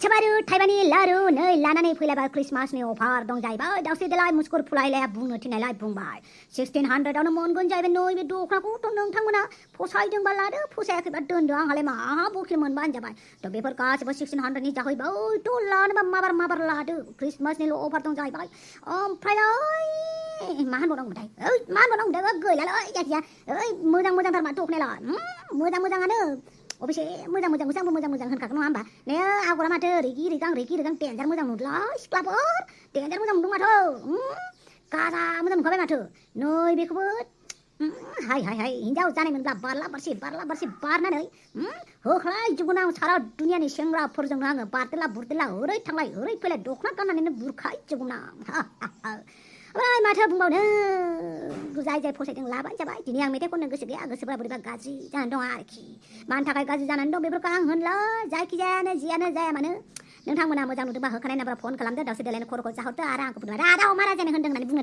छबारु थाइबानि लारु नै लानानै फैलायबाय क्रिसमासनि अफार दं जाहैबाय दावस्रि देलाय मुसुगुर फुलायलाया बुंनो थिननायलाय बुंबाय 1600आवनो मोनगोन जाहैबाय नै बे दख'नाखौथ' नोंथांमोना फसायदोंबा लादो फसायाखैबा दोनदो आंहालाय माहा बखिल मोनबानो जाबाय थ' बेफोर गासिबो 1600नि जाहैबाय थ' लानोबा माबार लादो क्रिसमासनिल' अफार दं जाहैबाय ओमफ्राय मा होनबावनांगौथाय मा होनबावनांगौथाय गैलालै जायखिया मोजांथार मा दख'नायालाय मोजाङानो अबेसे मोजांखौसो आंबो मोजां होनखागोन नङा होमबा ने आगरा माथो रिगि रिगां देन्जार मोजां नुदोंलाय सिख्लाफोर देन्जार मोजां नुदों माथो गाजा मोजां नुखाबाय माथो नै बेखौबो हाय हिन्जाव जानायमोनब्ला बारला बारसि बारनानै होख्लायजोबगोन आं सारा दुनियानि सेंग्राफोरजोंनो आङो बारदेला बुरदेला ओरै थांलाय ओरै फैलाय दख'ना गाननानैनो बुरखायजोबगोन आं ओमफ्राय माथो बुंबावनो जाय फसायदों लाबानो जाबाय दिनै आं मेथाइ खननो गोसो गैया गोसोफ्रा बोरैबा गाज्रि जानानै दं आरोखि मानि थाखाय गाज्रि जानानै दं बेफोरखौ आं होनला जायखिजायानो जियानो जाया मानो नोंथांमोना मोजां नुदोंबा होखानाय नाम्बाराव फन खालामदो दावस्रि देलायनो खर'खौ जाहरदो आरो आंखौ बुंदों राधा अमा राजानो होनदों होननानै बुंनो